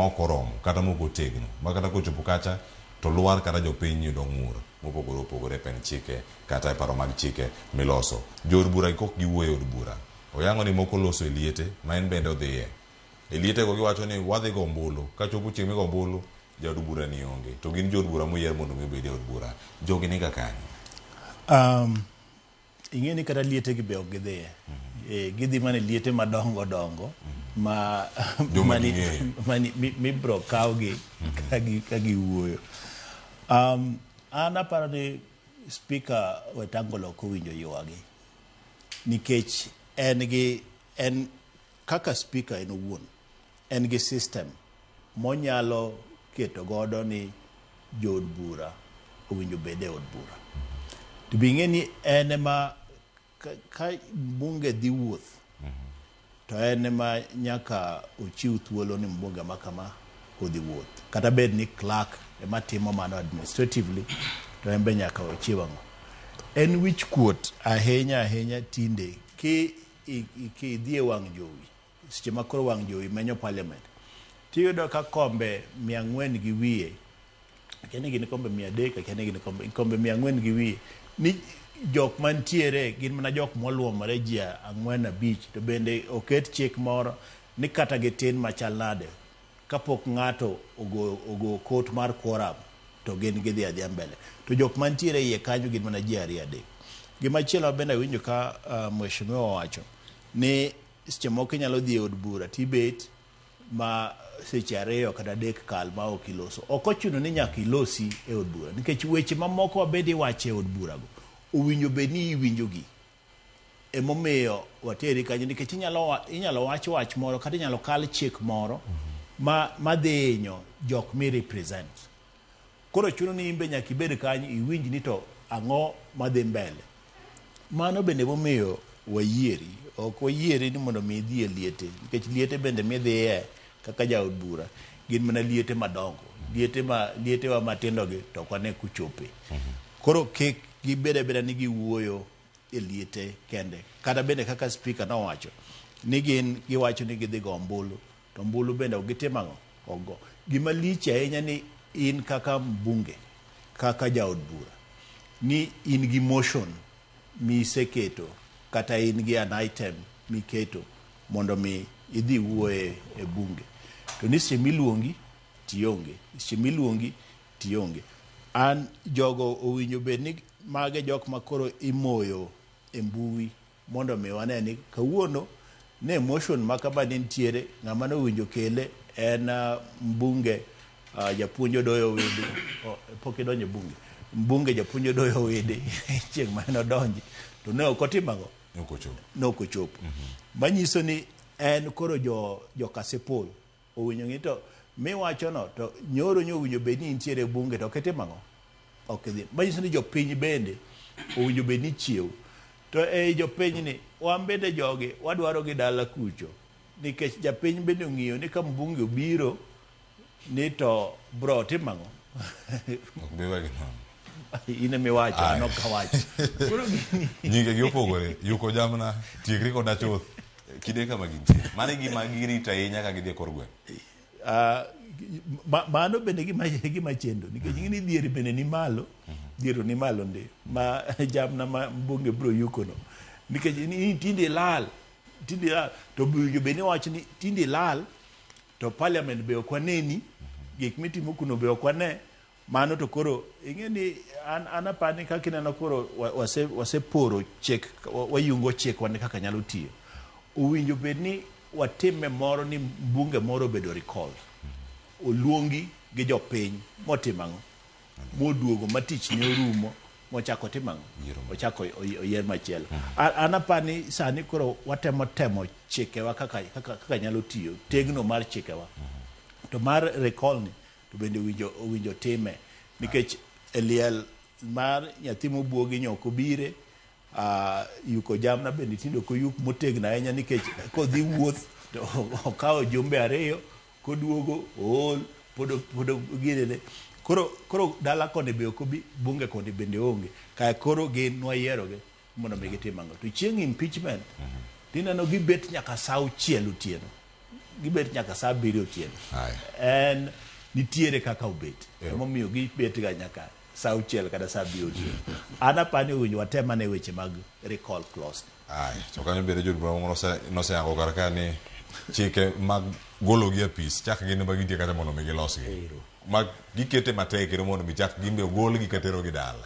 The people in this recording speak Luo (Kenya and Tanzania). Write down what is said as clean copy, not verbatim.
Ok oromo kata mok otegno ma kata kochopo kacha to lwar kata jopiny yudo ng'ur mopogore opogore e pend chike kata e paro mag chike miloso. Jood bura gi kok giwuoyo e od bura. Oyango ni moko loso e liete ma en bende odhiye. E liete go giwacho ni wadhi go ombulu. Kachopo chieng' migo ombulu jaod bura ni onge. To gin jood bura moyier mondo mi obed e od bura. Jogi niga kanye? Ing'e ni kata liete gi be ok gidhiye. Gidhi mana e liete madongo dongo ma Joma mani, ging'eyo. mani, mibro kawgi ka giwuoyo. An aparo ni Speaker Wetangula ok owinjo ywagi nikech en gi en kaka speaker en owuon en gi system monyalo keto godo ni jood bura owinjo bed e od bura. To be ing'e ni en ema ka mbunge dhi wuoth to en ema nyaka ochiw thuolo ni mbunge ma kama odhi wuoth. Kata bed ni clerk ema timo mano administratively to en be nyaka ochiw ang'o. En wich kuot ahinya ahinya tinde ki idhi e wang' jowi seche ma koro wang' jowi menyo parliament tiyudo ka kombe 400 gi wiye, akia ni gin kombe 300, akia ni gin kombe 400 gi wiye, ni jok mantiere gin mana jok moluomore ji 4 5, to bende oket chik moro ni kata gitin machal nade kapok ng'ato ogo kot mar quorum to gin gidhi adhiya mbele, to jok mantiere iye kanyo gin mana ji 2 3. Gimachielo bende awinjo ka mheshimiwa owacho ni seche moko inyalo dhi e od bura tibet ma seche 2 kata 3 kal ma ok iloso. Ok ochuno ni nyaka ilosi e od bura nikech weche mamoko mabende iwacho e od burago owinjo bed ni iwinjogi. Emomiyo wateri kanyo nikech inyalo wach wach moro kata inyalo kal chik moro ma dhi hinyo jok mi represent. Koro chuno ni in be nyaka ibed kanyo iwinj ni to ang'o madhi mbele. Mano bende momiyo wayieri. Ok wayieri ni mondo mi idhi e liete nikech liete bende midhiye kaka jaod bura gin mana liete madongo. Lietewa matindo gi to ok wane kuchope. Koro kik gibed abeda ni giwuoyo e liete kende. Kata bende kaka speaker nowacho ni gin giwacho ni gidhi go ombulu to ombulu bende ok gitim ang'o? Ok go. Gima lich ahinya ni in kaka mbunge, kaka jaod bura, ni in gi motion miseketo kata in gi an item miketo mondo mi idhi wuoye e bunge. To ni seche miluongi tionge, seche miluongi tionge. An jogo owinjo bed ni mage jok ma koro imoyo e mbui mondo mi wane ni kawuono ne motion ma kama ne nitiere ng'ama nowinjo kele en mbunge japuonj Odoyo Owidi. Pok idonjo e bunge. Mbunge japuonj Odoyo Owidi chieng' mane odonji to ne ok otimo ang'o? Ne ok ochopo. Manyiso ni en koro jo Kasipul owinjo ng'i to miwacho no to nyoro nyo owinjo bed ni intiere e bunge to ok itimo ang'o? Ok idhi. Manyiso ni jopiny bende owinjo bed ni chiew. To ei jopiny ni wan bende jogi wadwaro gi dala kucho nikech japiny bende ong'iyo ni ka mbunge obiro ni to bro timo ang'o? Ok bi wegi nono. In emiwacho, an ok awacho. Koro gini Nyinge gi opogore. Yuko jamna, tiekri koda chuth. Kinde kama gintie. Mano e gima girito ahinya ka gidhi e kor gweng'. Mano bende gima chendo nikech ing'e ni dhier bende ni malo, dhier ni malo ndi ma jamna ma mbunge bro yuko no nikech ni tinde lal, tinde lal to winjo bed ni wach ni tinde lal to parliament be ok waneni, gik mitimo kuno be ok wane. Mano to koro ing'e ni an apani kaka ineno koro waseporo chik, wayungo chik wane kaka nyalo tiyo. Owinjo bed ni watime moro ni mbunge moro obedo recalled, oluongi gi jopiny motimo ang'o, moduogo ma tich ne orumo mochako timo ang'o, ochako oyier machielo. An apani sani koro watemo temo chikewa kaka nyalo tiyo, tegno mar chikewa. To mar recall ni to bende owinjo time nikech e liel mar nyathi mobuogi nyok obire. Yuko jamna bende tinde ok oyuk motegno ahinya nikech kodhi wuoth to okawo jumbe 2 koduogo ool pod ginene. Koro dala koni be ok obi, bunge koni bende onge. Kae koro gin nwayierogi mondo mi gitim ang'o. To chieng' impeachment tineno gibet nyaka sa 6 otieno. Gibet nyaka saa 7 otieno. Aya. En nitiere kaka obet. Emomiyo gibet ga nyaka saa 6 kata saa 7 otieno. An apani owinjo watem ane weche mag recall clause. Aya, to kanyo bende jood bura moko noseyango kar ka ni chike mag gologi e apis chak gin ema gintie kacha mondo mi gilosgi. Ma gikete matek kendo mondo mi chak gin be ogolgi katerogi dala.